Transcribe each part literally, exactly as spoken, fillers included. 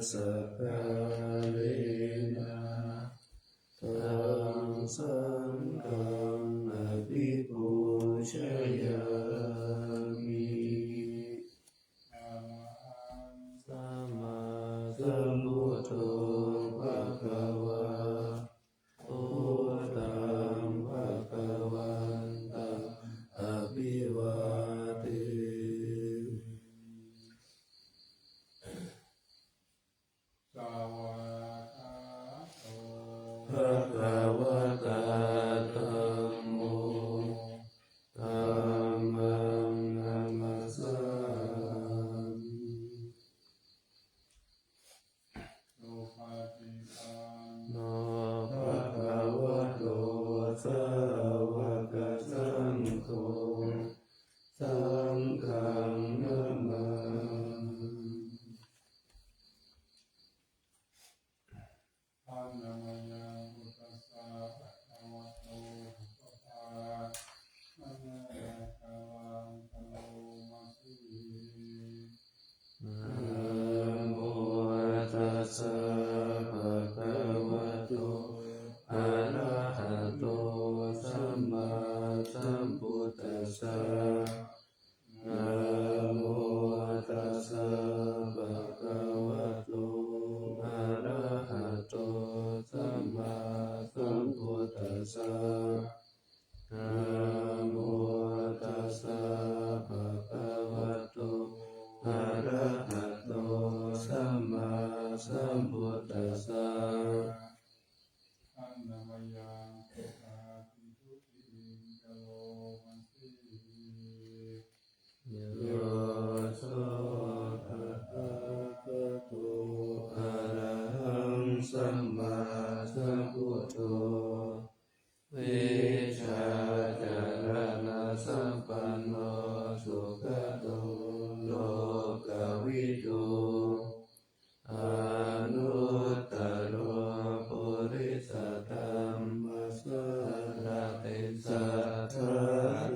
sakkārena taṃ saṅghaṃ abhipūjayāmi. Arahaṃ sammāsambuddho bhagavā, buddhaṃ bhagavantaṃ abhivādemi. Svākkhāto bhagavatā dhammo, dhammaṃ namassāmi. Supaṭipanno bhagavato sāvakasaṅgho, saṅghaṃ namāmi. Handa mayaṃ buddhassa bhagavato uppādāya, karoma sī. Namo tassa bhagavato arahato sammāsambuddhassa. Namo tassa bhagavato arahato sammāsambuddhassa. Namo tassa bhagavato arahato sammāsambuddhassa. Handa mayaṃ buddhābhistutiṃ karoma sī. Yo so tathāgato arahaṃ sammāsambuddho, vijjācaraṇasampanno sugato lokavidū, anuttaro purisadammasārathi satthā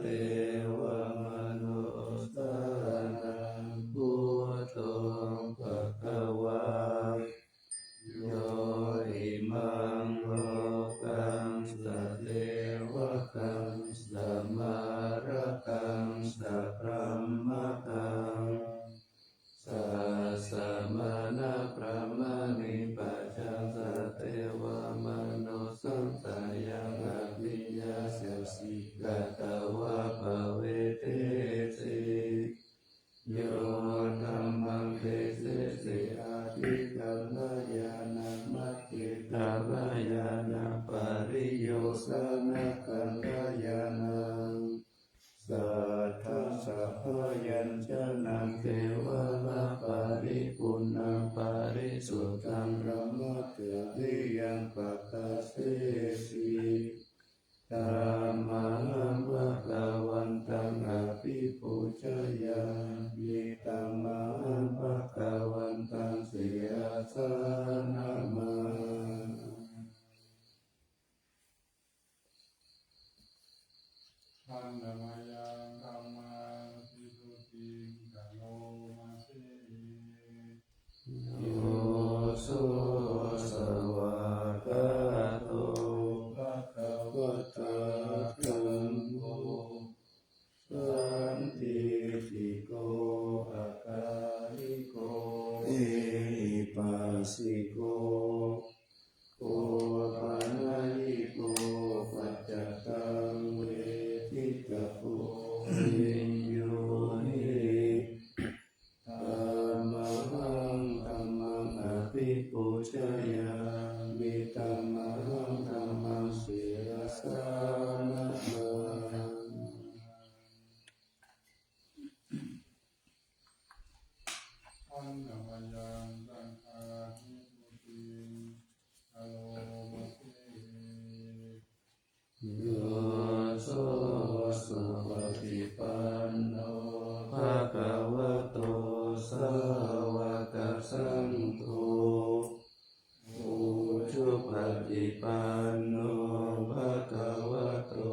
devamanussānaṃ buddho bhagavā. Yo imaṃ lokaṃ sadevakaṃ samārakaṃ sabrahmakaṃ sassamaṇabrāhmaṇipajjaṃ sadevamanussapājaṃ sayaṃ abhiññāya sikkhitvā pavedesi. Yo dhammaṃ desesi adhigaraṇañāṇaṃ, majjhigarāṇañāṇaṃ, pariyosānagaaraṇañāṇaṃ, saddhasabbāyāñjanaṃ, kevalaparipuṇṇaṃ parisuddhaṃ brahmacariyaṃ padassesi. Tamahaṃ bhagavantaṃ abhipūjayāmi, tamahaṃ bhagavantaṃ sirasā namāmi. Handa mayaṃ dhammaṃ visuddhiṃ karoma sī. Yo so svākkhāto bhagavatā dhammo, sandiṭṭhiko akāliko ehipassiko opanayiko paccattaṃ veditabbo viññūhī. Tamahaṃ dhammaṃ abhipūjayāmi, tamahaṃ dhammaṃ sirasā namāmi. Handa mayaṃ saṅghābhistutiṃ karoma sī. Yo so supaṭipanno bhagavato sāvakasaṅgho, ujupaṭipanno bhagavato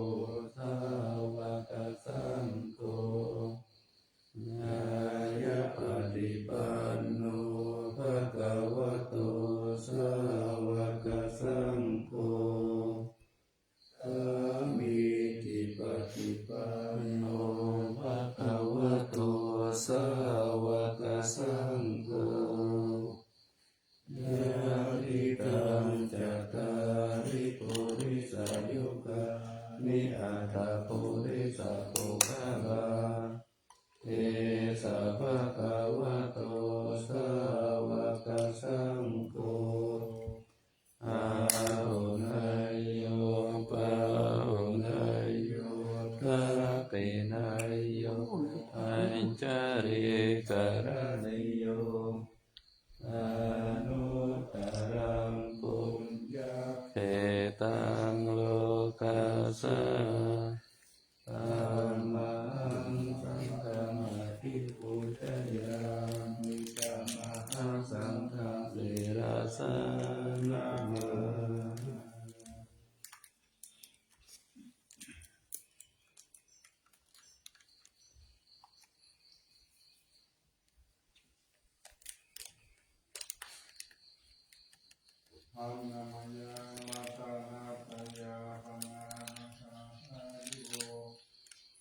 sāvakasaṅgho, ñāyapaṭipanno bhagavato Sānamā. Annamayaṃ vattanattayāpanāmatā āyu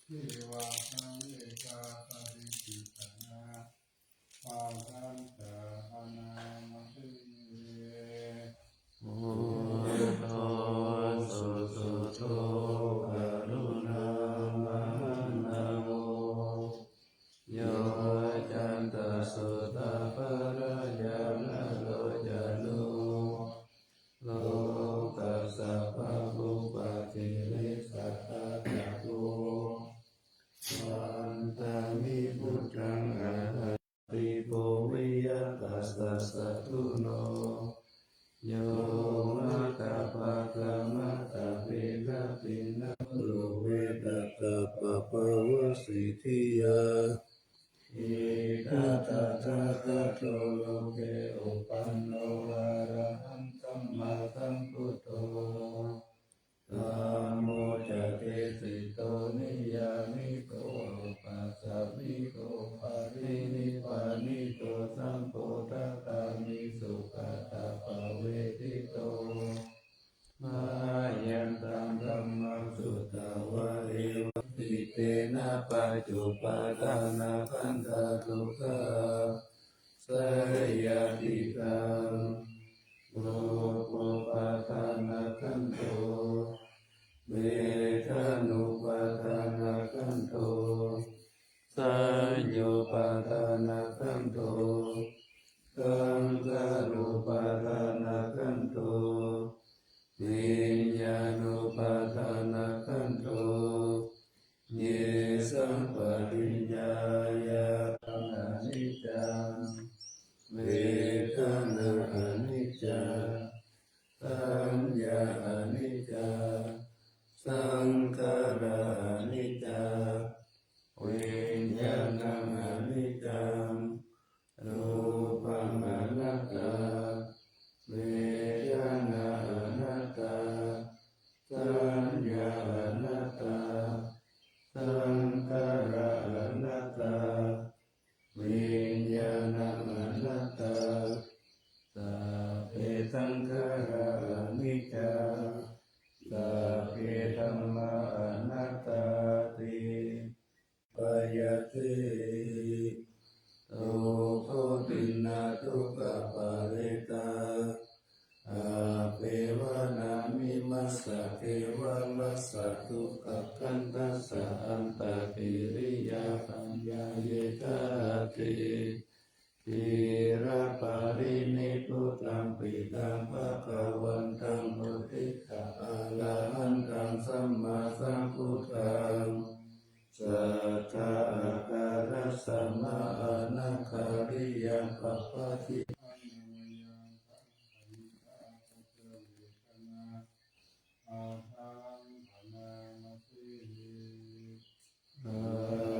jīvanaṃ ekaparidevanā bhaddantā anāmati. Buddho susuddho aruṇā mahannamo yoccantasuddhapallayaṃ nalocano lokassa pāpūpakilesatādaso vandāmi buddhaṃ ahaṃ. Dīpo viya tassa satthuno yo maggapākamatavedapinna paro vedattha pabhāvasiddhiyā idha tathāgato loke uppanno arahaṃ sammāsambuddho dhammo ca desito niyyāniko opasamiko parinibbāniko sambodhagāmi sugato pavebbhito. Mayantaṃ dhammaṃ sutvā evaṃ tiṭṭhena pañcupādānakkhandhā dukkha seyyathīdaṃ. Rūpūpādānakkhandho, vedanūpādānakkhandho, saññāpādānakkhandho, saṅkhārūpādānakkhandho, viññāṇūpādānakkhandho. Yesaṃ pariññāya aniccaṃ, vedanā aniccā, saññā aniccā, saṅkhārā aniccā, viññāṇaṃ aniccaṃ, rūpaṃ anattā, vedanā anattā, saññā anattā, saṅkhārā anattā, viññāṇaṃ anattā. Sabbe saṅkhārā aniccā, sabbe dhammā anattāti. Payaseti. Dukkho dinnā dukkhaparittā, appeva nānvimassa kevalassa dukkhakkhandhassa antakiriyā paññāyetta atthi. Khīlaparinibbutampi taṃ bhagavantaṃ uddissa arahantaṃ sammāsambuddhaṃ. Sattā ākārasmā anākāriyā pāpajji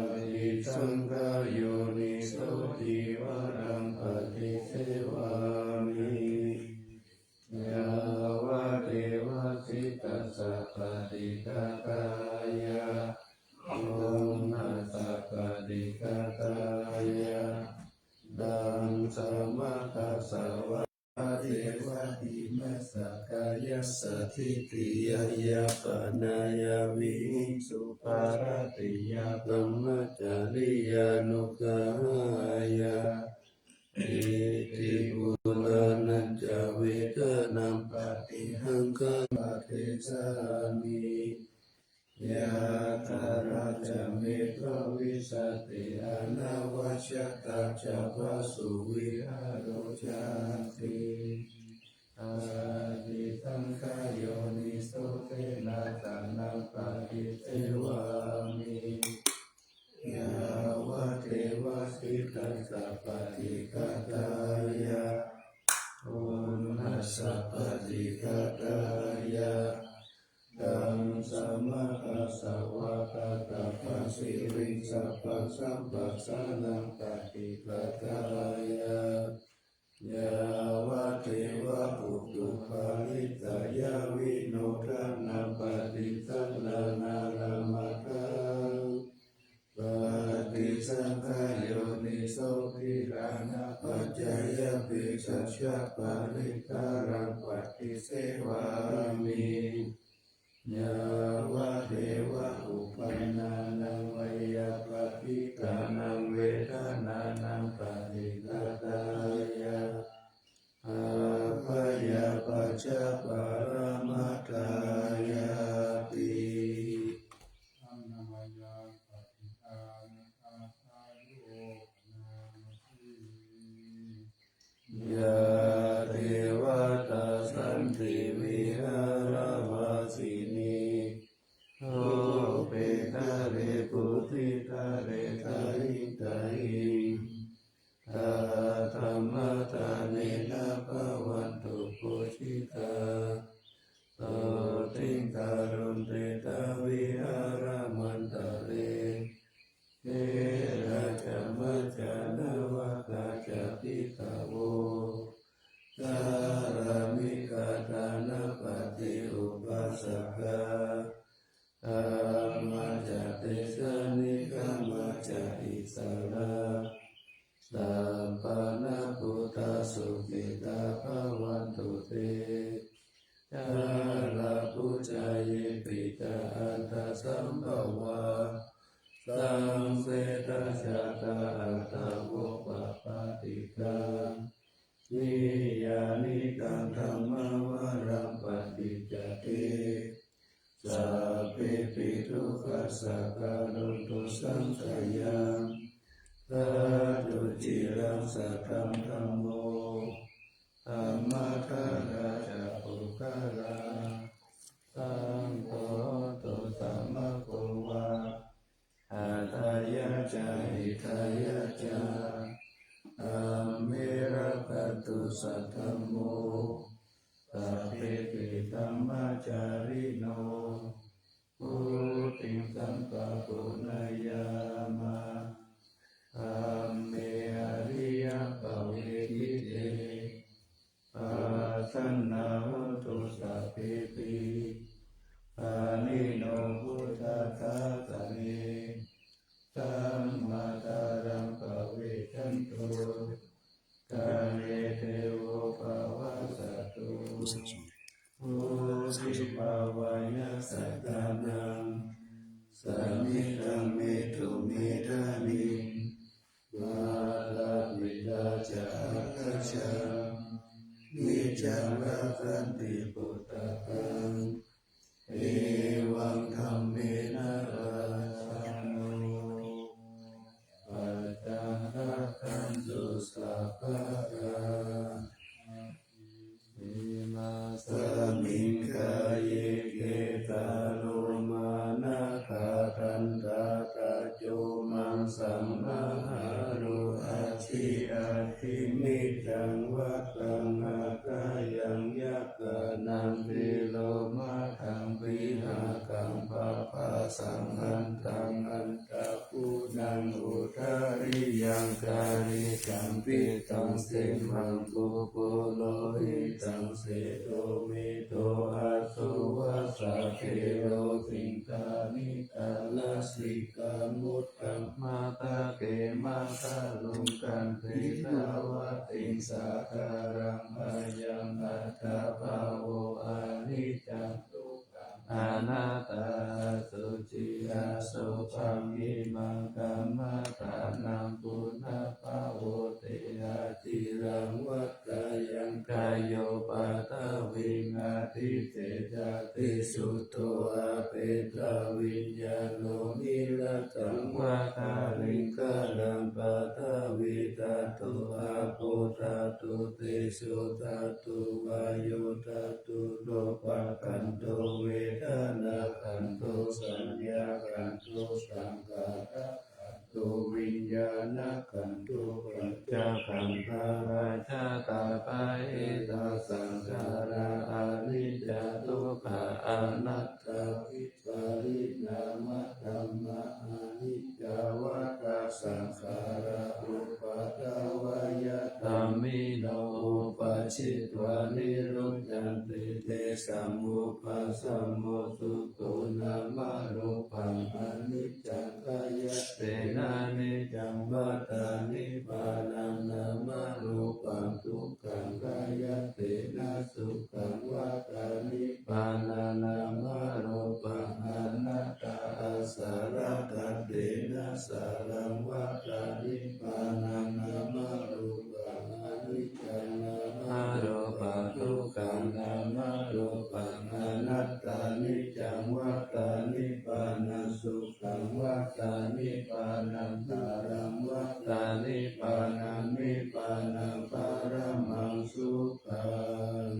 Paṭisaṅkhā yoniso cīvaraṃ paṭisevāmi yāvadeva cittasmapaṭighātāya, puṇhasmapaṭighātāya, taṃ smayassāva devā imassa kāyassa ṭhitiyā yāpanāya vihiṃsuparatiyā brahmacariyānuggahāya, iti purāṇañca vedanaṃ paṭihaṅkhāmi yātrā ca me bhavissati anavajjatā ca phāsuvihāro cāti. Paṭisaṅkhā yoniso cenasanaṃ paṭisevāmi yāvadeva cittassa paṭighātāya, puṇhassa paṭighātāya, taṃ smayassāvakā tapassiriṃ sabbasampassānaṃ paṭighātāya, yāvadeva va utuparissayavinodanapaṭisallānārāmatthaṃ paṭisaṅkhā yoniso gilānapaccayabhesajjaparikkhāraṃ paṭisevāmi. Yāvadeva uppannānaṃ veyyābādhikānaṃ vedanānaṃ paṭighātāya abyāpajjhaparamatāyāti. Annamayaṃ paṭighānakā sāyo panāmati. Yā devatā santi vihāravāsinī, rūpe ghare bodhighare tahiṃ tahiṃ, tā dhammadānena bhavantu pūjitā, sotthiṃ karontedha vihāramaṇḍale. Therā ca majjhā navakā ca bhikkhavo, sārāmikā dānapatī upāsakā, gāmā ca desā negamā ca issarā, sappāṇabhūtā sukhitā bhavantu te. Jalābujā yepi ca aṇḍasambhavā, saṃsedajātā athavopapātikā, niyyānikaṃ dhammavaraṃ paṭicca te, sabbepi dukkhassa karontu saṅkhayaṃ. Ṭhātu ciraṃ sataṃ dhammo, dhammaddharā ca puggalā, saṅgho hotu samaggo va, atthāya ca hitāya ca. Amhe rakkhatu saddhammo, sabbepi dhammacārino, vuḍḍhiṃ sampāpuṇeyyāma, dhamme ariyappavedite. Pasannā hontu sabbepi, pāṇino buddhasāsane, dhammacāraṃ pavecchanto, kāle devo pavassatu. Vuḍḍhibhāvāya sattānaṃ, samiddhaṃ netu medaniṃ, mātā pitā ca atrajaṃ, niccaṃ rakkhanti puttakaṃ, evaṃ dhammena rājāno, pajaṃ rakkhantu sabbadā. Imasmiṃ kāye kesāromānakā dantā taco maṃsaṃ mahāro aci ati micchaṃ vattaṃ hadayaṃ yakkhānaṃ tilomaṃ bhīmakaṃ papāsaṃ hantaṃ anta bhūtaṃ udariyaṃ karīkaṃ pittaṃ semhaṃ puppo lohitaṃ sedo medo asu vassa thero siṅgāmi tarasikā muttaṃ matthake matthaluṅganti dvattiṃsakaraṃ ayaṃ attabhāvo aniccaṃ dukkhaṃ anattā asuci asubhaṃ imaṃ kammadānaṃ punabbhavoti aciraṃ vattayaṃ kāyo paṭhaviṃ adhice cati chuddho apetaviññāṇo niratthaṃ vakaliṅgaraṃ paṭhavīdhātu āpothātu tejodhātu vāyodhātu rūpakkhandho vedanākkhandho saññākkhandho saṅkhārakkhandho viññāṇakkhandho pañcakkhandhā paccattappāhetā saṅkhārā aniccā dukkhā anattā vipariṇāmadhammā aniccā vata saṅkhārā uppādavayadhammino uppaj Jitva nirujjhanti tesaṃ vūpasamo sukho. Nāmarūpaṃ aniccaṃ kāyatthenaniccaṃ vata nibbānaṃ. Nāmarūpaṃ dukkhaṃ kāyatthenasukhaṃ vata nibbānaṃ. Nāmarūpaṃ anattā asarakkhatthenasaraṃ vata nibbānaṃ. Nāmarūpaṃ aniccaṃ nāmarūpaṃ dukkhaṃ nāmarūpaṃ anattā niccaṃ vata nibbānaṃ sukhaṃ vata nibbānaṃ dukkhaṃ vata nibbānaṃ. Nibbānaṃ paramaṃ sukhaṃ.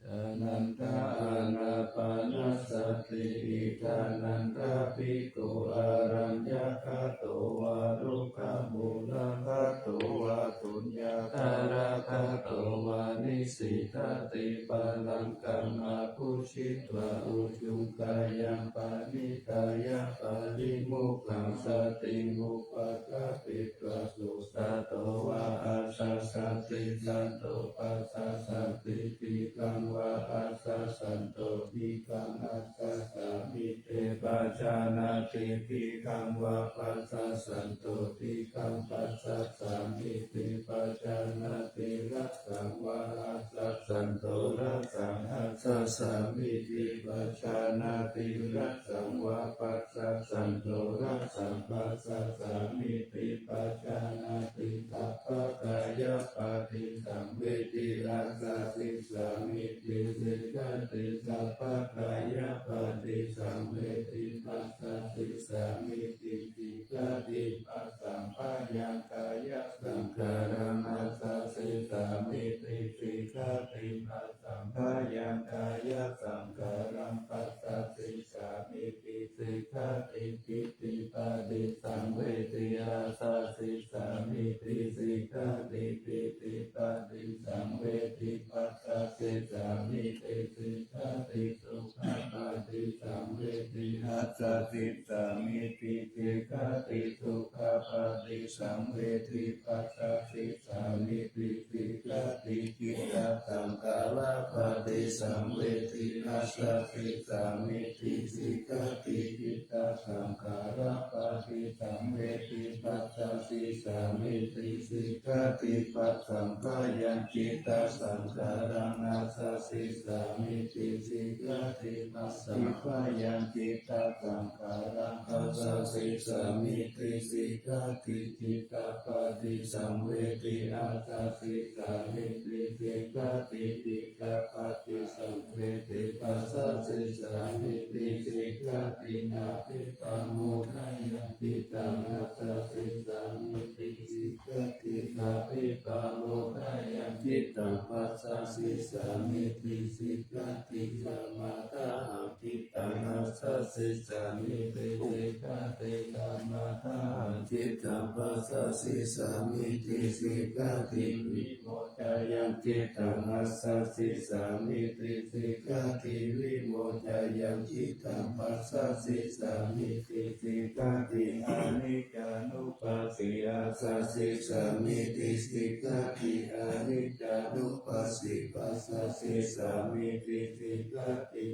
Ānanda ānāpanasati. Idananda bhikkhu araññagato vā rukkhamūlagato vā suññāgāragato vā nisīdati pālaṅkaṃ ābhujitvā ujukayaṃ paṇidhāya parimukhyaṃ satiṃ upaṭṭhapetvā susato vā asasathi santo passasati dīghaṃ vā asasanto dīghaṃ assasāmiti pajānāti dīghaṃ vā passasanto dīghaṃ passasāmiti pajānāti rassaṃ vā assasanto rassaṃ assasāmiti pajānāti rassaṃ vā passasanto rassaṃ passasāmiti pajānāti sabbakāyapaṭisaṃvedi assasissāmiti sikkhati sabbakāyapaṭisaṃvedi passasissāmiti sikkhati passaṃ bhayaṃ kāyasaṅkhāraṃ assasissāmiti sikkhati passaṃ bhayaṃ kāyasaṅkhāraṃ passasissāmiti sikkhati piṭṭhipaṭisaṃvedi assasissāmiti sikkhati piṭṭhipaṭisaṃvedi passasissāmiti sikkhati sukhapaṭisaṃvedi assasissāmiti sikkhati sukhapaṭisaṃvedi passasissāmiti sikkhati cittasaṅkhārapaṭisaṃvedi assasissāmiti sikkhati cittasaṅkhārapaṭisaṃvedi passasissāmiti sikkhati passaṃ bhayaṃ cittasaṅkhāraṃ assasissāmiti sikkhati passaṃ bhayaṃ cittasaṅkhāraṃ assasissāmiti sikkhati cittapaṭisaṃvedi assasissāmiti sikkhati cittapaṭisaṃvedi passasissāmiti sikkhati abhipamodanaṃ cittaṃ assasissāmiti sikkhati abhipamodanaṃ cittaṃ passasissāmiti sikkhati samathānaṃ cittaṃ assasissāmiti sikkhati samathānaṃ cittaṃ passasissāmiti sikkhati vimoccānaṃ cittaṃ assasissāmiti sikkhati vimoccānaṃ cittaṃ passasissāmiti sikkhati aniccānuppassī assasissāmiti sikkhati aniccānuppassī passasissāmiti sikkhati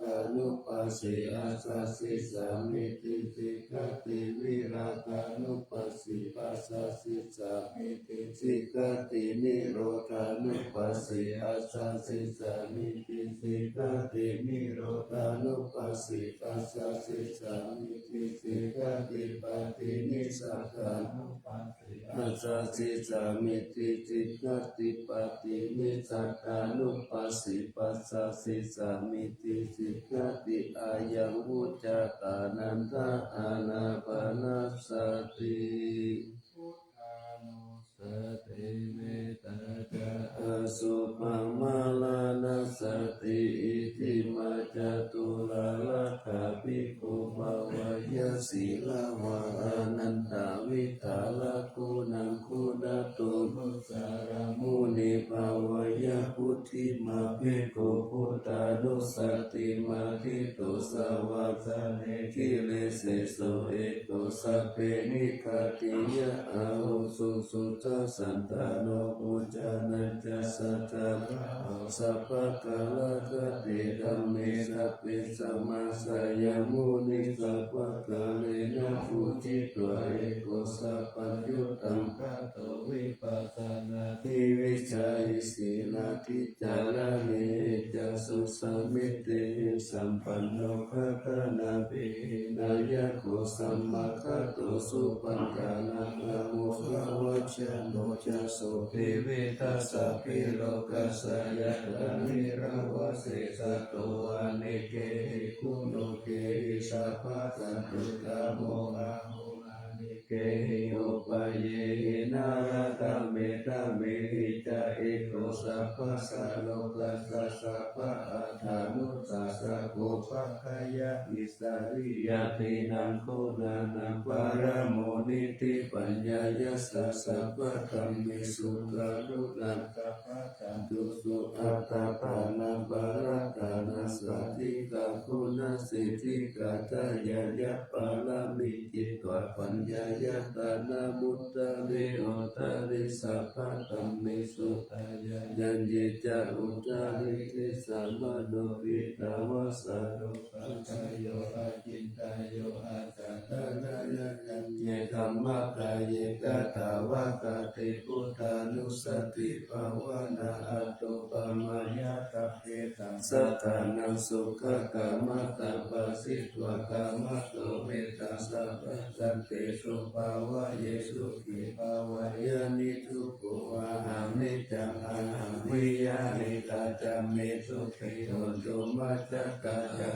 virāgānupassī assasissāmiti sikkhati virāgānupassī passasissāmiti sikkhati nirodhānupassī assasissāmiti sikkhati nirodhānupassī passasissāmiti sikkhati paṭinissagga assasissāmiti sikkhati paṭinissagganupassī passasissāmiti sikkhati ayaṃ vuccati ānanda ānāpanasati. Buddhānussati mettā ca asubhaṃ māranassati iddhimā ca tularakkhā bhikkhū bhāweyya sīlavā anantavidhālaguṇaguṇato ānusāraṃ muni bhāwe Yā buddhimābhikkhu buddhānussatimatīto, svākkhāte giriseso eko sabbe nigghātiyā ahuṃ. Susuddhasandano uñānañca sattā bahavo sabbakāyā kate, dhamme sabbe samādaye muni sabbakālena pūjitā. Eko sabbaññutaṃ katvā vipassanā, tividhāni sīlādhi carāhi ca, susāsitena sampanno khandhānapi hinayā. Kho samāgato supaṇṇaraṃ āmodavahāsano, jaso tividhasabbe lokassa yathā nirāvā sesato. Anīkehi guṇūkehi sabbadhātukammogaho, anīkehi upayehi nārāgamehi ca, eko sabbassā lokassa sabbattha ānukassako. Pagayha Isariyadīnaṃ guṇānaṃ pāramoṇīti paññāya, sabbadhammesu karuṇā sabbadhātusu attānaṃ, parittaṃ sabbadhanaṃ saddhikā, dāyāya pāramī citvā paññāya taṇhamuttari uttari. Sabbadhammesu yaññe ca uttariṃ samāropitā, vāsaropasayo acintayuṃ asaddharāya yaññe dhammakāye. Katvāna buddhānussatibhāvanā, anuppamāya taṃ petānaṃ sattānaṃ sugatamappamānā, bhāsitva khamatu mettaṃ sabbasaṅghesu, bhāvaye sukhī bhāvaye nirupū. Ahaṃ niccaṃ ahaṃ viya, hitatā ca me sukhī hontu, majjhattā ca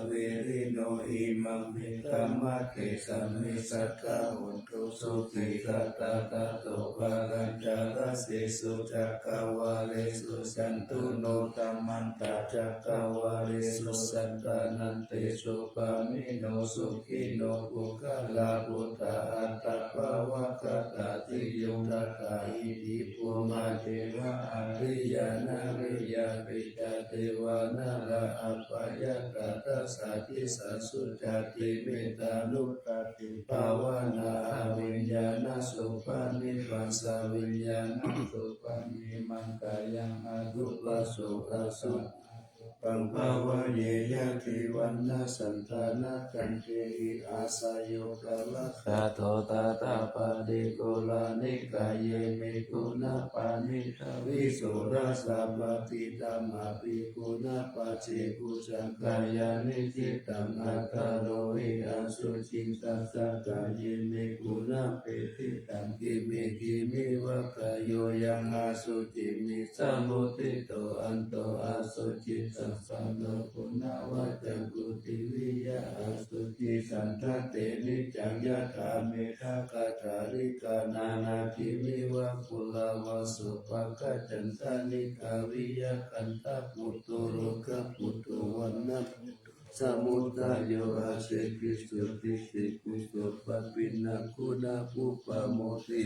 dvilino. Imaṃ me dhammadesanaṃ me sākā hontu, sukhī sadā hontu. Balañca dasesu cakkavāḷesu, cāturu no samantā cakkavāḷesu, atrajanesu pāṇino, sukhino puggalā buddhā anuttaraṃ pāvakaṃ tīyuṃ. Tathāpi bhummā devā ariyā nariyā, pisācā devā nārā ābhayaṃ tadajjhā. Disā suddhā tividhā anussatibhāvanā, aviññāṇasubhāvibhaṃsaviññāṇasubhāvibhaṃ, kāyaṃ arūpaṃ sukhaṃ sumuddaṃ bhāvaye. Ñātibandhasandhānakaṃ dehi, āsayo palakkhato, tathāpatti guṇāni kāye me guṇapāni visuddhā. Sabbādhikāmā bhikkhū nāpajjhe bhujagā, yā niṭṭhitaṃ attamanā asuciṃ, tassa kāye me guṇapīḷitaṃ. Khemhi khemheva kāyo yaṃ asuciṃ nissamuddhito, anto asucisaṃ santo guṇavaccaṃ putthi viya asuciṃ, saṇṭhate niccaṃ yathā meghā katalikā, nānābhimeva phuṭā vā sopāga. Chandamā viya gandhabbutto lokaputto vaṇṇabbutto, samuddayo asekhisuddhi sikhussupāpinnaṃ guṇābhū pamodati.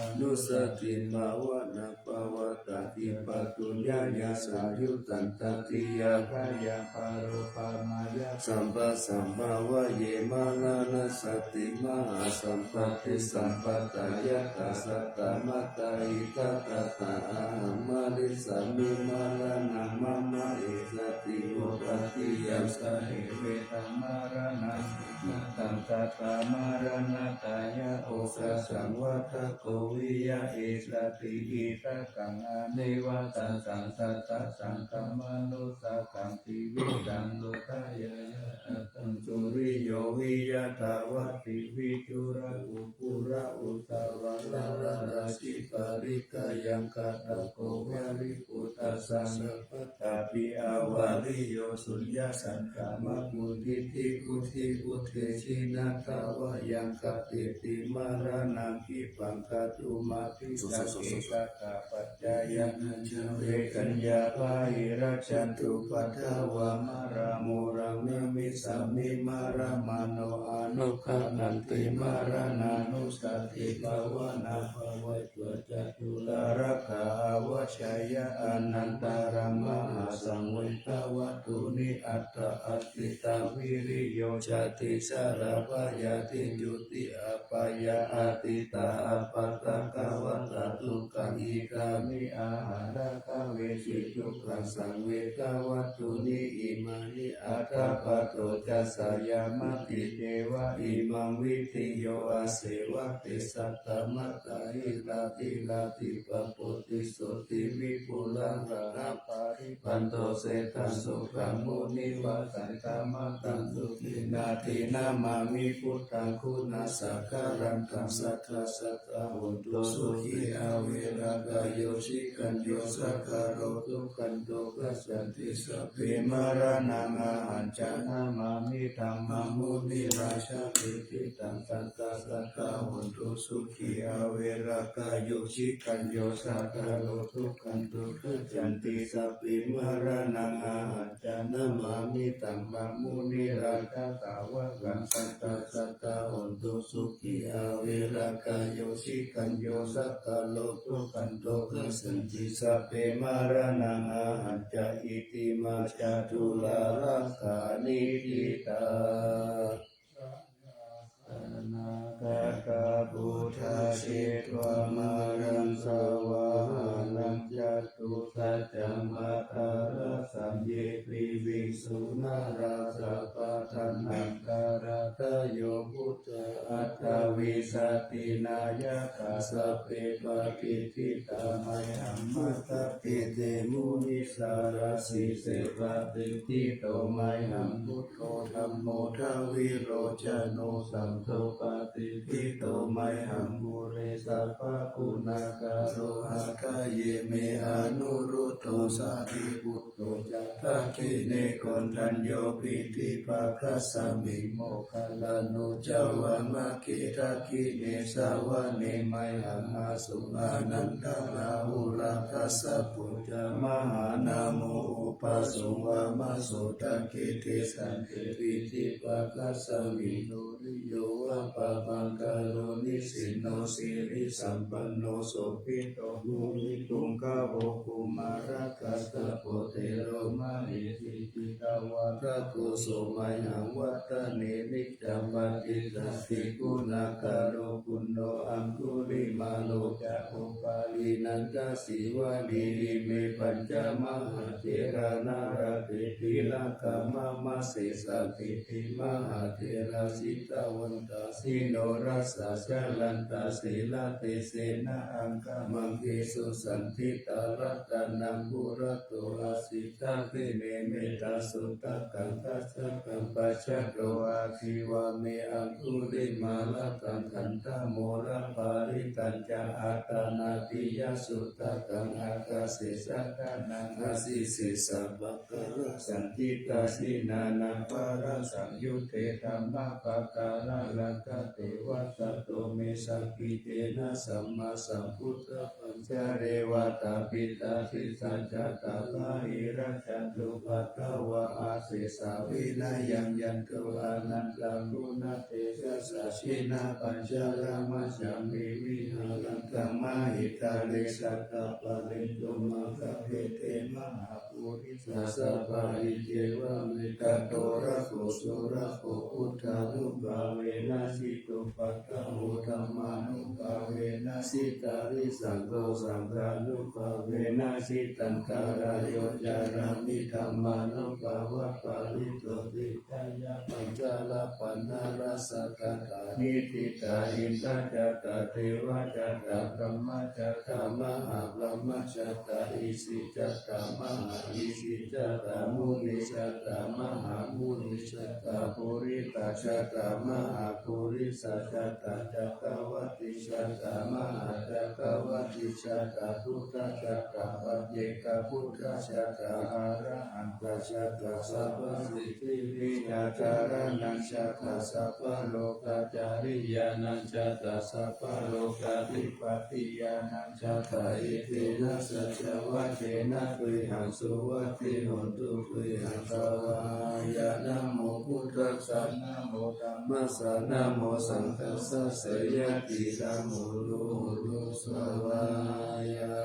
Anussatibhāvanā pavattati pāturahaṃ, saṃyuttā tatiyā bhayā pāramāya sabbā sambhāvaye. Maraṇasāti mahāsampattī sampattā yathā, sattā matā hitāyatthā, ahaṃ marissāmi maraṇaṃ mama, esāti vūpatiyā. Sahe veda maraṇā saññā taṃ sattā maraṇatthāya, okāsaṃ vata ko viya, esāti hitaṃ. Anevāsāsaṃ sattā saṅkamaṃ, dussahaṃ tividhaṃ duṭṭhayaṃ, yassantu suriyo viya dvattiṃ viduḷakukkuraṃ, udavaraṃ rājibhalikkhāyaṃ, kaṭṭhako valībuttasaṅghaṃ, sabbadhāpi avaliyo suññā. Saṅkamā purimaṃ vuḍḍhibhūte jinātā vā, yaṃ katehi maraṇaṃ khippaṃ, kātumapi saṅkhe. Katappañca Yānañca vegaññā bāhirajjhattupaddavā, māraṃ mūlaṃ namissāmi, māramaṇo anugaṇhanti māranaṃ. Anussatibhāvanā bhāvaye ca tūlā rakkhaṃ, avajjeyya anantaṃ mahāsaṃ. Vedavātūni aṭṭha atītā, viriyo cati sarabhayā, ṭhitūti apāyā atītā, appattaṃ kāvatā dukkhā, ikāmi ahaṃ rakkhaṃ vesi dukkhaṃ saṃ. Vedavātūni imāni aṭṭha, patto ca sayaṃ matthi ceva, imaṃ vidhi yo aseva, te satta mattā hirāti rathinā, pāpūti sotthī vipulā, gahaṃ parittaṃ seṭṭhaṃ sukhaṃ munivasaṃ, ekamantaṃ sukhena dinamāmi buddhaṃ, guṇasāgaraṃ sadā sadā hontu sukhī averā kāyo. Ssitañca yo sakkaṭo dukkhato, gacchanti sabbe maraṇaṃ ahañca namāmi, dhammaṃ munirājā patiṭṭhitaṃ, sadā sadā hontu sukhī averā kāyo. Ssitañca yo sakkaṭo dukkhato, gacchanti sabbe maraṇaṃ ahañca namāmi, dhammaṃ munirājasāvakaṃ, sadā sadā hontu sukhī averā kāyo. Ssitañca yo sakkaṭo dukkhato, gacchanti sabbe maraṇaṃ ahañca, itimā ca tūlā rakkhaṇī ṭhitā. Sanaṅkatā buddhā jetvā māraṃ savāhanaṃ, catusaccāmatarasaṃ ye piviṃsu narāsabhā. Taṇhaṅkarādayo buddhā aṭṭhavīsati nāyakā, sabbe patiṭṭhitā mayhaṃ matthake te munissarā. Sīse patiṭṭhito mayhaṃ buddho, dhammo dvilocano, saṅgho patiṭṭhito mayhaṃ ure sabbaguṇākaro. Hadaye me anuruddho sārīputto ca dakkhiṇe, koṇḍañño piṭṭhibhāgasmiṃ moggallāno ca vāmake. Dakkhiṇe savane mayhaṃ āsuṃ ānandarāhulā, kassapo ca mahānāmo ubhāsuṃ vāmasotake. Kesante piṭṭhibhāgasmiṃ suriyo va pabhaṅkaro, nisinno sirisampanno sobhito munipuṅgavo. Kumārakassapo thero mahesī cittavādako, so mayhaṃ vadane niccaṃ patiṭṭhāsi guṇākaro. Puṇṇo aṅgulimālo ca upālī nandasīvalī, ime pañca mahātherā nalāṭe tilakā mama. Sesāsīti mahātherā jitavanto jinorasā, jalantā sīlatejena aṅgamaṅgesu saṇṭhitā. Ratanaṃ purato āsi dakkhiṇe mettasuttakaṃ, dhajaggaṃ pacchato āsi vāme aṅgulimālakaṃ. Khandhamoraparittañca āṭānāṭiyasuttakaṃ, ākāse chadanaṃ āsi sesā pākārasaṇṭhitā. Jinānāṃ balasaṃyuddhe dhammapākāralaṅkate, vasato me sakiccena sammāsambuddhapañjare. Vātapittādisañjātā bāhirajjhattupaddavā, asesā vinayaṃ yantu anantaguṇatejasā. Jinapañjaramajjhamhi viharantaṃ mahītale, sattappāṇino aṅgapete mahāpurisāsabhā. Iccevamettaṃ gabbho surakkho buddhānubhāvena, jitupaddavo dhammānubhāvena, jitārisaṅgho saṅghānubhāvena, jitantarāyo carāmi dhammānubhāvapālito. Tiṇṇaṃ pañca pāṇarasaṃ ṭhitā, niṭṭhitā indajātā devajātā brahmajātā mahābrahmā jātā isijātā mahāi Isijjhātā munijjhātā mahāmunijjhātā puritajātā mahāpurisajātā cakkavātisajātā mahācakkavātisajātā buddhajātā paccekabuddhajātā arahantajātā sabbasiddhivijjācaraṇañjātā sabbalokācariyānañjātā sabbalokādhipatiyānañjātā etena saccavajjena tuyhaṃ suvatthi hotu tuyhaṃ svāhāya. Namo buddhassa, namo dhammassa, namo saṅghassa, jayati namo hotu svāhāya.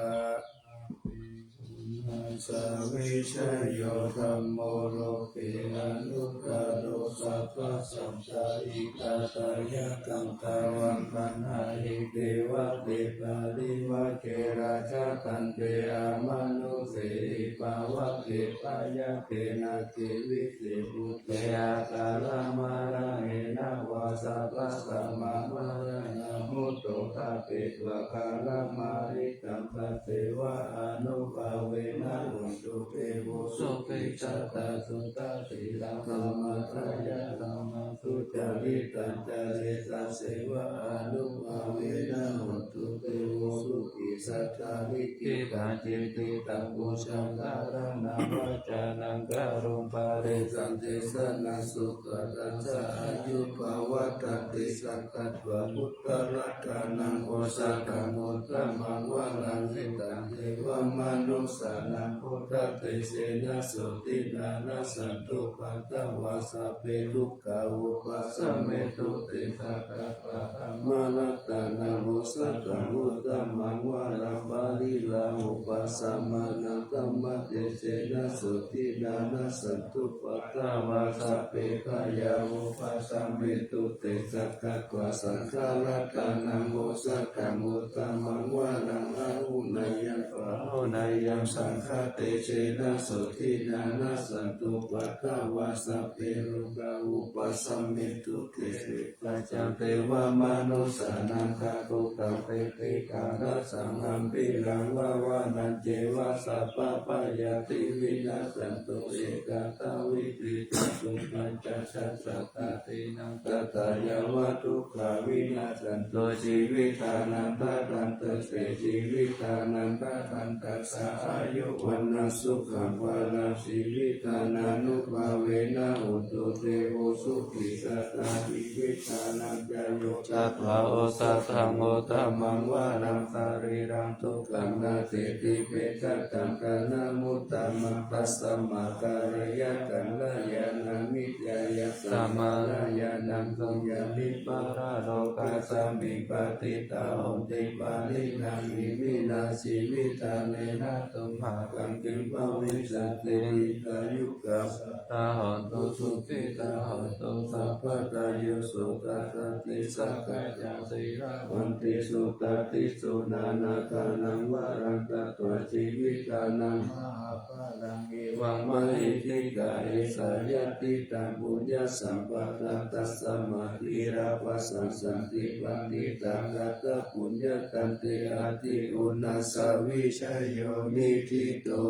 Savijayo dhammo loke anuttaro sabbasampahitātayakaṃ dvāraṃ paṇāhi devate parivajje rājadaṇḍe amanusse pavagge byagghe nāgevise bhūte akālamaraṇena vā sabbasmā maraṇā mutto ṭhapetvā kālamāritaṃ tasseva ānubhāvena hotu devo sukhī sadā suddhasīlaṃ dhammaddharāya dhammaṃ sucaritaṃ care tasseva ānubhāvena hotu devo sukhī sadā likkhitaṃ cintitaṃ pūjaṃ dhāraṇaṃ vācanaṃ garuṃ parittaṃ desanaṃ sukhaṭañca āyu pavaḍḍhatikakkatvā buddharatanaṃ osathaṃ uttamaṃ varaṃ hitaṃ devamanussānaṃ buddhatejena sotthinā nassantupaddavā sabbe dukkhā vūpasamentu. Tejakatvā dhammaratanaṃ osathaṃ uttamaṃ varaṃ pariḷāhūpasamanaṃ dhammatejena sotthinā nassantupaddavā sabbe bhayā vūpasamentu. Tejakatvā saṅgharatanaṃ osathaṃ uttamaṃ varaṃ āhuneyyaṃ pāhuneyyaṃ saṅghatejena sotthinā nassantupaddavā sabbe rogā vūpasamentu. Tejakatvā sabbasataṃ devamanussānaṃ sukhadukkhapītisunakkhayugasampadanā sabbabyādhivinassatu. Ekadā vītitaṃ sukhañca dassattha dīnaṃ dadā yāva dukkhā vinassantu jīvitānantarattate jīvitānantarantassa āyu vaṇṇaṃ sukhaṃ balaṃ jīvittānānubhāvena hotu devo sukhī sadā jīvittānantayo. Tejakatvā osathaṃ uttamaṃ varaṃ sarīraṃ dukkham atīti pecattam khaṇamuttamaṃ tasmā kālena kalyāṇaṃ vidyāya samarayānaṃ tuññam viparālokasmiṃ patiṭṭhā honti pariṇāmi vinā jīvitdānena tumhākaṃ kiṃ bhavissati. Dīghāyukā sadā hontu sukhitā hontu sabbadā. Yo sukhassa tīsakhajjā sīlavantī sukhadī suṇānāgānaṃ varaṃ datvā jīvitdānaṃ mahapphalaṃ evaṃ mahiddhikā esā yadidaṃ puññasampadā tasmā dhīrā bhāsassanti paṇḍitā katapuññā kante atthi uṇhassa vijayo niṭṭhito.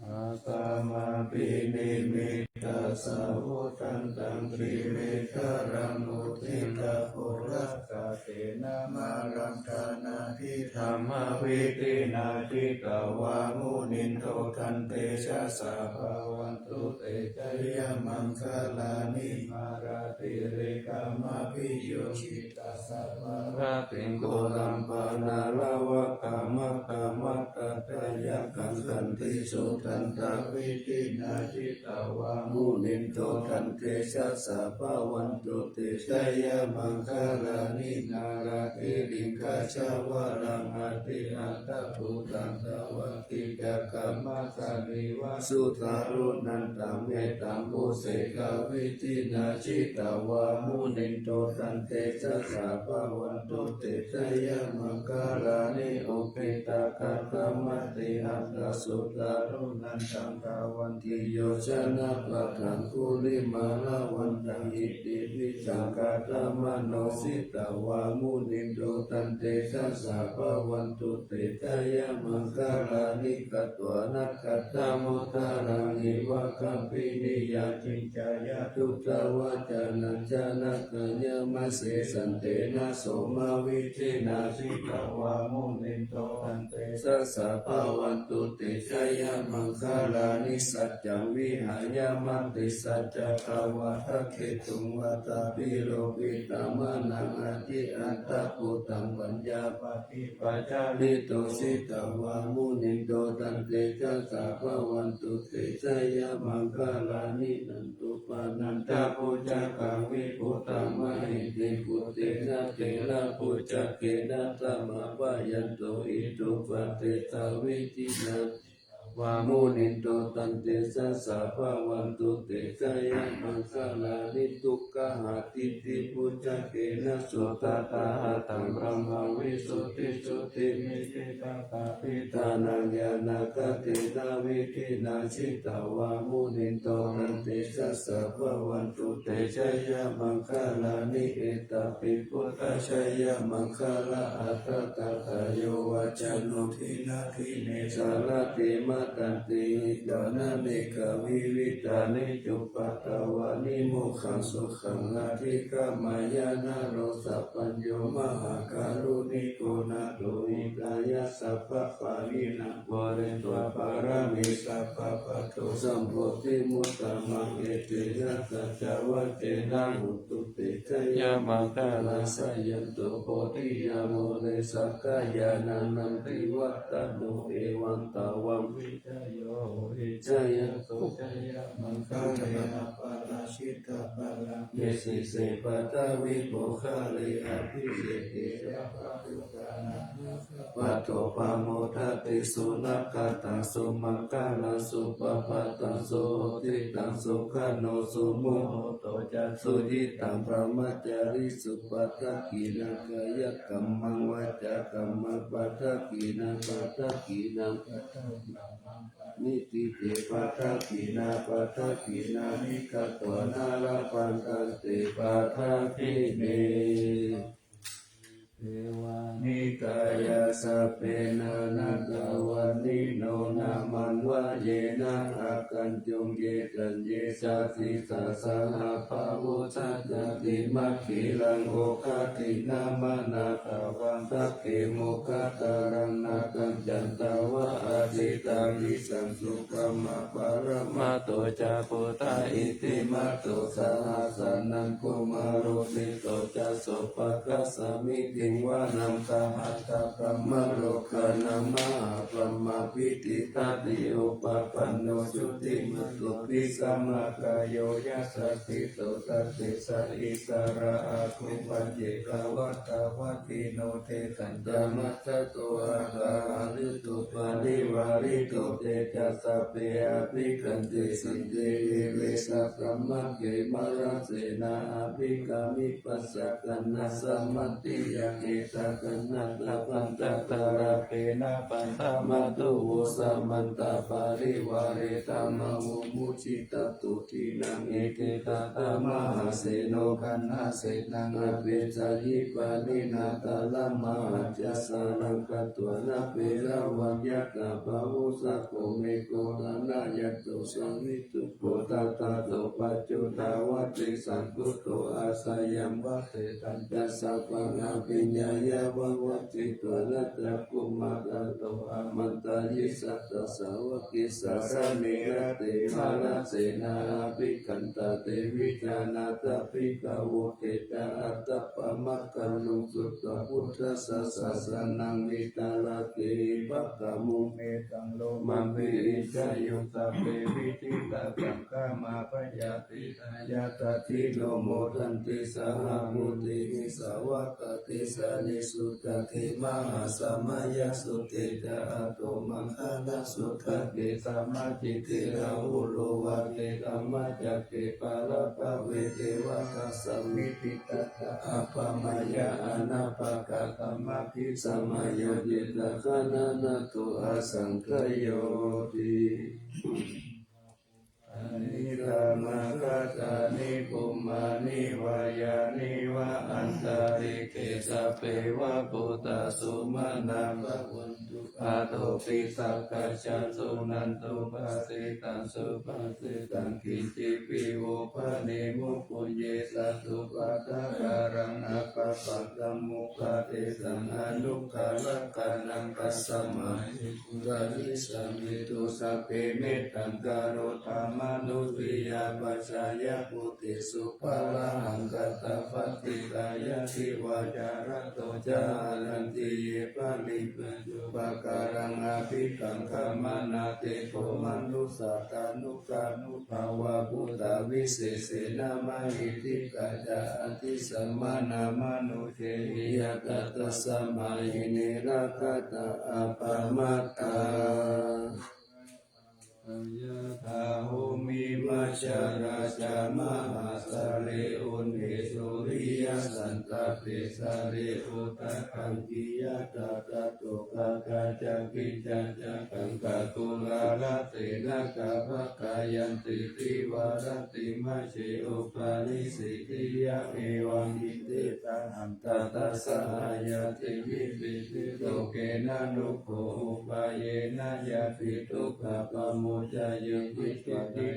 Asammabhinimmitasāvudhantaṃ grīmekhalaṃ uditaghorasasenamāraṃ dānādidhammavidhinā jitavā munindo taṃtejasā bhavatu te jayamaṅgalāni. Mārātirekamabhiyujjhitasabbarattiṃ ghorampanāḷavakamakkhamathaddhayakkhaṃ khantīsudantavidhinā jitavā munindo taṃtejasā bhavatu te jayamaṅgalāni. Nāḷāgiriṃ gajavaraṃ atimattabhūtaṃ dāvaggicakkamasanīva sudāruṇantaṃ mettambusekavidhinā jitavā munindo taṃtejasā bhavatu te jayamaṅgalāni. Ukkhittakhaggamatihatthasudāruṇantaṃ dhāvantiyojanapathaṅgulimālavantaṃ iddhībhisaṅkhatamano jitavā munindo tantejasā bhavatu te jayamaṅgalāni. Katvāna kaṭṭhamudaraṃ iva gabbhinīyā ciñcāya duṭṭhavacanaṃ janakāyamajjhe santena somavidhinā jitavā munindo tantejasā bhavatu te jayamaṅgalāni. Saccaṃ vihāya matisaccakavādaketuṃ vādābhiropitamanaṃ atiandhabhūtaṃ paññāpadīpajalito jitavā munindo tantejasā bhavatu te jayamaṅgalāni. Nandopanandabhujagaṃ vibudhaṃ mahiddhiṃ puttena therabhujagena damāpayanto iddhūpadesavidhinā vā munindo tantejasā bhavatu te jayamaṅgalāni. Duggāhadiṭṭhibhujagena sudaṭṭhahatthaṃ brahmaṃ visuddhijutimiddhibakābhidhānaṃ ñāṇāgadena vidhinā jitavā munindo tantejasā bhavatu te jayamaṅgalāni. Etāpi buddhajayamaṅgalaaṭṭhagāthā yo vācano dinadine sarate matandī hitvānanekavividhāni cupaddavāni mokkhaṃ sukhaṃ adhigameyya naro sapañño. Mahākāruṇiko nātho hitāya sabbapāṇinaṃ pūretvā pāramī sabbā patto sambodhimuttamaṃ etena saccavajjena hotu te jayamaṅgalaṃ. Jayanto bodhiyā mūle sakyānaṃ nandivaḍḍhano evaṃ tvaṃ vijayo hohi jayassu jayamaṅgale aparājitapallaṅke sīse paṭhavipokkhare abhiseke sabbabuddhānaṃ aggappatto pamodati. Sunakkhattaṃ sumaṅgalaṃ supabhātaṃ suhuṭṭhitaṃ sukhaṇo sumuhutto ca suyiṭṭhaṃ brahmacārisu padakkhiṇaṃ kāyakammaṃ vācākammaṃ padakkhiṇaṃ padakkhiṇaṃ paṇidhī te padakkhiṇā padakkhiṇāni katvāna labhantatthe padakkhiṇe. Evametaṃ sabbe nānattavaṇṇino nāmanvayena āgañchuṃ ye caññe sadisā saha bāhuṃ saha ñātimittakateṇ oghatiṇṇamanāsavaṃ sagge mokkhaddharaṃ nāgaṃ candaṃva asitātitaṃ sukamā paramattho ca puttā iddhimato saha sanaṅkumāro opanayiko sito ca sopāga samiddhiṃ vanaṃ sahassabrahmalokānaṃ mahābrahmābhitiṭṭhati. Upapanno jutimanto bhismākāyo yasassi so tassa issarā āguṃ paccekavasavattino tesañca majjhato āga ādittho paṇivārito te ca sabbe abhikkante sinde viveka brahmake mārasenā abhikkāmi passa kaṇhassa mandiyaṃ etha kaṇhatha bandhatha rāgena bandhamatthu vo samantā parivāretha mā vo muñcittha dukkhinaṃ. Iti tattha mahāseno kaṇhasenaṃ apesayi pāṇinā talamāhacca saraṃ katvāna bheravaṃ yathā pāvussako megho thanayanto savijjuko tadā so paccudāvatti saṅkuddho asayaṃvase tañca sabbaṃ abhiññāya vavakkhitvāna cakkhumā tato āmantayi satthasāvake sāsane rate mārasenā abhikkantā te vijānātha bhikkhavo. Te ca ātappamakaruṃ sutvā buddhassa sāsanaṃ vītarāgehi pakkāmuṃ. Mettaṃ lomapi iñjayuṃ sabbe vijitasaṅgāmā bhayātītā yasassino modanti saha bhūtehi sāvakā te janesutāti. Mahāsamayā Suddhi ca Attomaṅgalaṃ. Suddhake Samāditthi Rāhulo Vācedhammacakke Pālabhave Devatassammiddhi Tattha Appamāya Anappakasamaggī Samayodita Gaṇanato Asaṅkhayoti. Taṇi dhammakkhandhāni bhummāni vā yāni va antalikkhe sabbeva bhūtā sumanā bhavantu athopi sakkacca suṇantu bhāsitaṃ. Subhāsitaṃ kiñcipi vo bhaṇemu puññe tathūpapākaraṃ appattaṃ upadesaṃ anuggaharakkhaṇaṃ. Tasmā hi pūjayissāmi. Sabbe mettaṃ karotha mānusiyā pajāya bhūtesu pāṇahaṅkhatapaṭiṭṭhāya divā ca ratto ca haranti ye baliṃ pajupakaraṃ abhitaṃ. Kamānā te kho manussā tanū kānubhāvā bhūtā visesena mahiddhikā ca addisāma nāmanussehi ñātā tasmā hi ne rakkhatha appamattā. Yathā bhummimajjharā ca mahāsare uṇhe suriyasantapesare udakaṅkhi yathā tadokā ca kiñcā ca kaṅkhā kurāla senā kavakāyanti cīvarattimajjhe upanissaddiyā evaṃ ite taṃ handa dasahayatimhi piṭṭhibhogena nugghopāyena yadi dukkhā pamuñcayati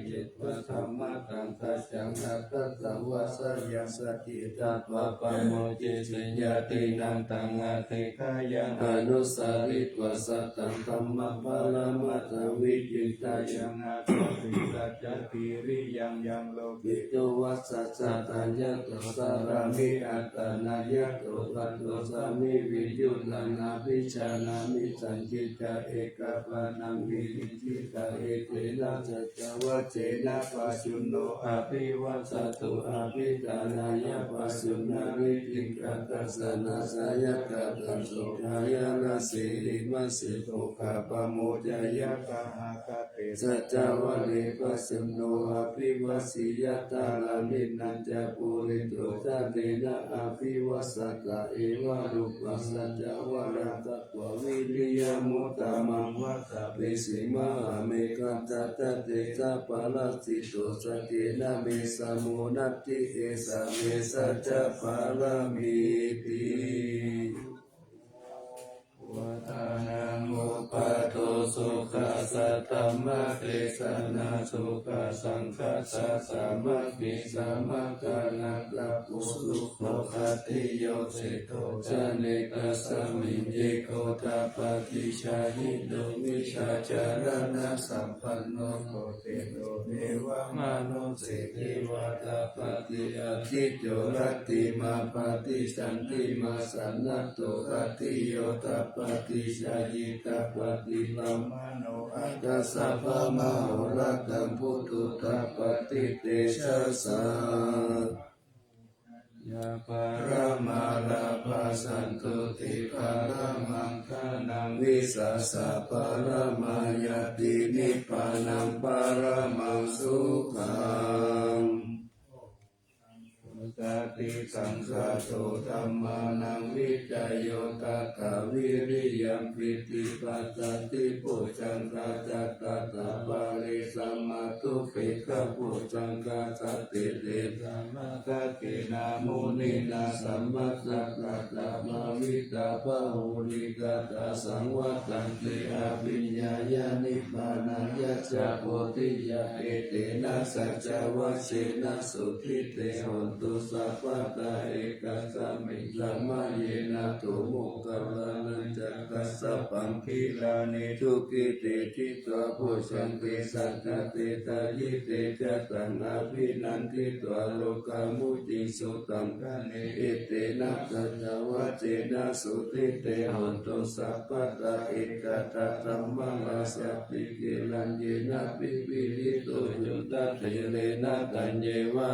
cittvā dhammaṭṭhaṃ saccaṃ aṭṭhassa vassāyaṃ saccikatvā pamuñciṃsu ñātīnaṃ taṃ adhiggāya anusaritvā sataṃ dhammaṃ paramatthaṃ vicindeyya. Athopi saccavīriyaṃ yaṃ lokito vassa sataṃ yato carāmi attānayato paṭosmi viññuhnaṃ abhijanāmi sañcicca ekapāṇaṃ viniṭṭhitā etena saccavajjena pajjunno abhivajjatu abhiṭhānāya pajjuṇhānīti katthaṃ janassayakkhattaṃ sukhāya rase rima se dukkhapamuñcayā tathāgate saccavajje pajjunno abhivajjeyya. Thāraṇīnañca puriso jānena abhivajjatā evarūpaṃ saccavajjassa viriyamuttamaṃ vata pesi mahāmegham tattha parajito saccena me samo natthi esā me saccapāramīti. Vādanānubhādo sukhā saddhammadesanā sukhā saṅghassa sāmaggī samaggānaṃ tapo sukho ātiyo seṭṭho ca netasmiṃ ye kho tappati jahino vijjācaraṇasampanno koṇḍeñño devamānuse ceva tappati ādicco rattimābhāti candimā sannaddho ātiyo tappati jhāyī tappati brāhmaṇo atha sabbamahorattaṃ puthu tappati tejasā. Yā paramā lābhā santuṭṭhī paramaṃ dhanaṃ vissāsaparamā ñātī nibbānaṃ paramaṃ sukhaṃ. Satisaṅkhāto dhammānaṃ vicayo tathā viriyampīti passaddhi bojjhaṅgā ca tathāpare samādhupekkhabojjhaṅgā sattete sabbadassinā muninā sammadakkhātā bhāvitā bahulīkatā saṃvattanti abhiññāya nibbānāya ca bodhiyā. Etena saccavajjena sotthi te hotu sabbadā. Ekasmiṃ samaye nātho moggallānañca kassapaṃ gilāne dukkhite jit vā bojjhaṅge satta desayi te ca taṃ abhinanditvā rogā mucciṃsu taṅkhaṇe. Etena saccavajjena sotthi te hotu sabbadā. Ekadā dhammarājāpi gelaññenābhi pīḷito cundattherena taññeva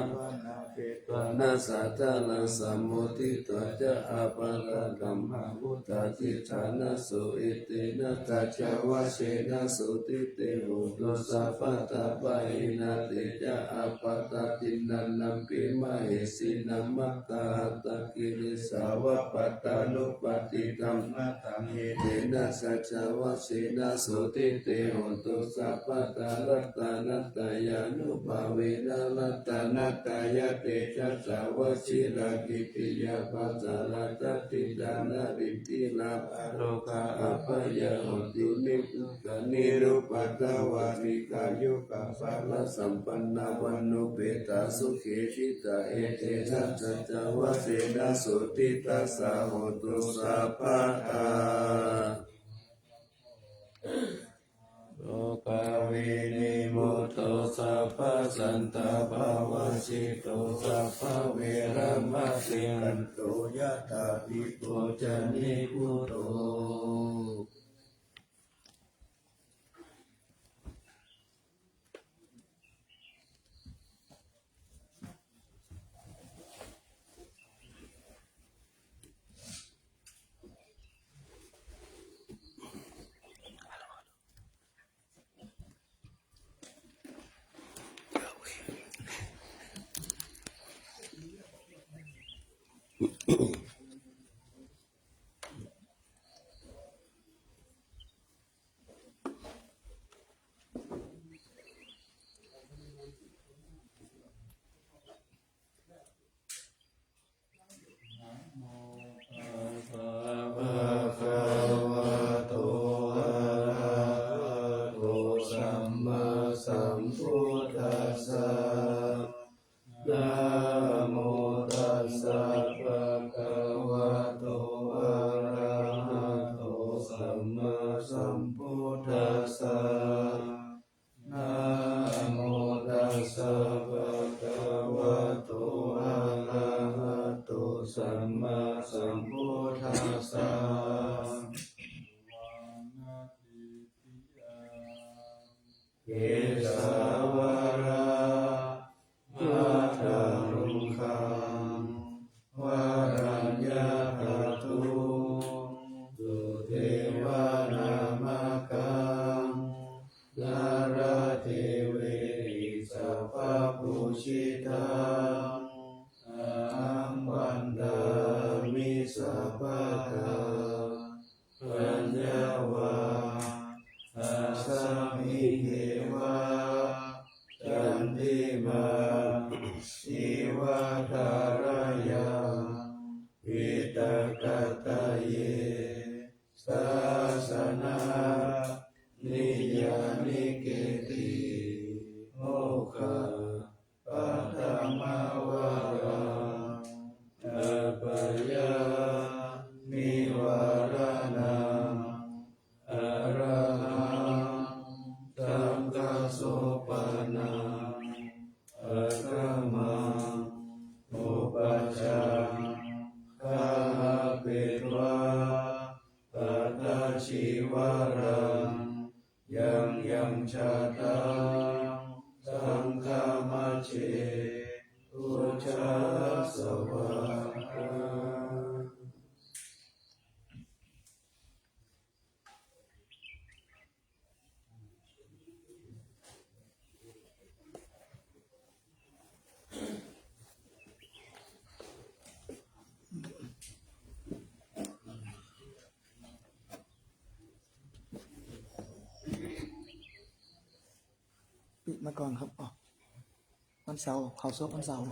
petvāna sādaraṃ sammoditvā ca ābādhā tamhā vuṭṭhāsi ṭhānaso. Etena saccavajjena sotthi te hotu sabbadā. Pahīnā te ca ābādhā tiṇṇannampi mahesinaṃ. Matthāhatthakilesavatthānuṃ paṭidhamma taṃ. Etena saccavajjena sotthi te hotu sabbadā. Ratanattayānubhāvena ratanattayatejasā vajirakkhittiyā pākārā dakkhitāna rindirabhārogā abyāpajjhā hontu nirdu- nirupādā vārikāyukā balasampannā vaṇṇuppetā sukhī sitā. Etena saccavajjena sotthi tassa hotu sabbadā. Sokavināsuddo sabbasantāpavajjito sabbaveramatikkanto yathā pīto ca nibbuto. Bhagavato arahato sammāsambuddhassa. Namo tassa bhagavato arahato sammāsambuddhassa. Namo tassa bhagavato arahato sammāsambuddhassa. Kesavā vāmakaṃ karaṇhakatthu sudevanāmakam nāḷāgiriṃ sabrahmapūjitaṃ ahaṃ vandāmi sabbadā. Paññā vā āsamiṃ heva candimā iva thārāya viṭṭhakātaye sāsana niyyānike'ti mokkha paṭhamavaraṃ appayanivāraṇaṃ arahaṃ saṅghasopannaṃ akkhamatthupacchāyāpetva pattacīvaraṃ yaṃyaṃ jātaṃ saṅghamajjhe pūjāsavā. ปิดมาก่อนครับ อ๋อ วันเสาร์ เผาศพวันเสาร์